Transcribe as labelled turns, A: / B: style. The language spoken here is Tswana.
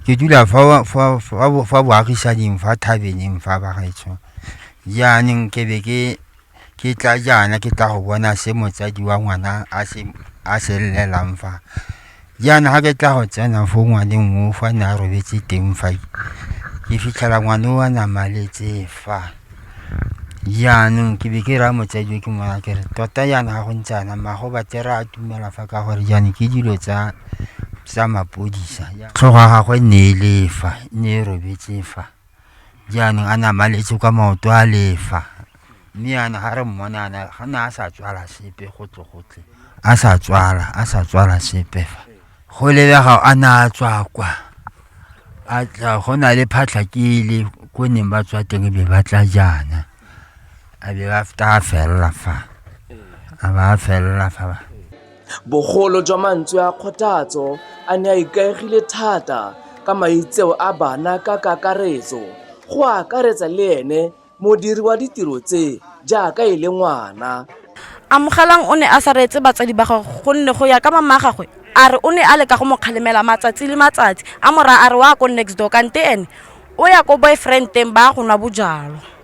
A: Ke dula fa fa fa fa boagisaneng fa thabeneng fa bagaetsho. Jaanong ke be ke ke tla jaana ke tla go bona se motsadi wa ngwana a se a se llelang fa. Jaana ga ke tla go tsena fo ngwaneng o fa ne a robetse teng fa, ke fitlhela ngwana o a namaletse fa. Jaanong ke be ke raya motsadi o ke mo raya ke re tota jaana ga go ntse jaana mmago batle re a atumela fa ka gore jaanong ke dilo tsa tsa mapodisa. Tlhogo ya gagwe ne e le fa, e ne e robetse fa. Jaanong a namaletse kwa maoto a le fa. Mme yana ga re mmona yana ga ne a sa tswala sepe gotlhe gotlhe, a sa tswala, a sa tswala sepe fa. Go lebega a ne a tswa kwa, a tla go na le phatlha ke ele ko neng ba tswa teng be ba tla jaana, a be ba feta a felela fa, a ba a felela fa.
B: Bogolo jwa mantswe a kgothatso a ne a ikaegile thata ka maitseo a bana ka kakaretso, go akaretsa le ene modiri wa ditiro tse jaaka e le ngwana.
C: Amogelang o ne a sa reetse batsadi ba gagwe gonne go ya ka mama gagwe a re o ne a leka go mo kgalemela matsatsi le matsatsi a mo raya a re wa ko next door kante ene o ya ko boyfriendeng ba go nwa bojalwa.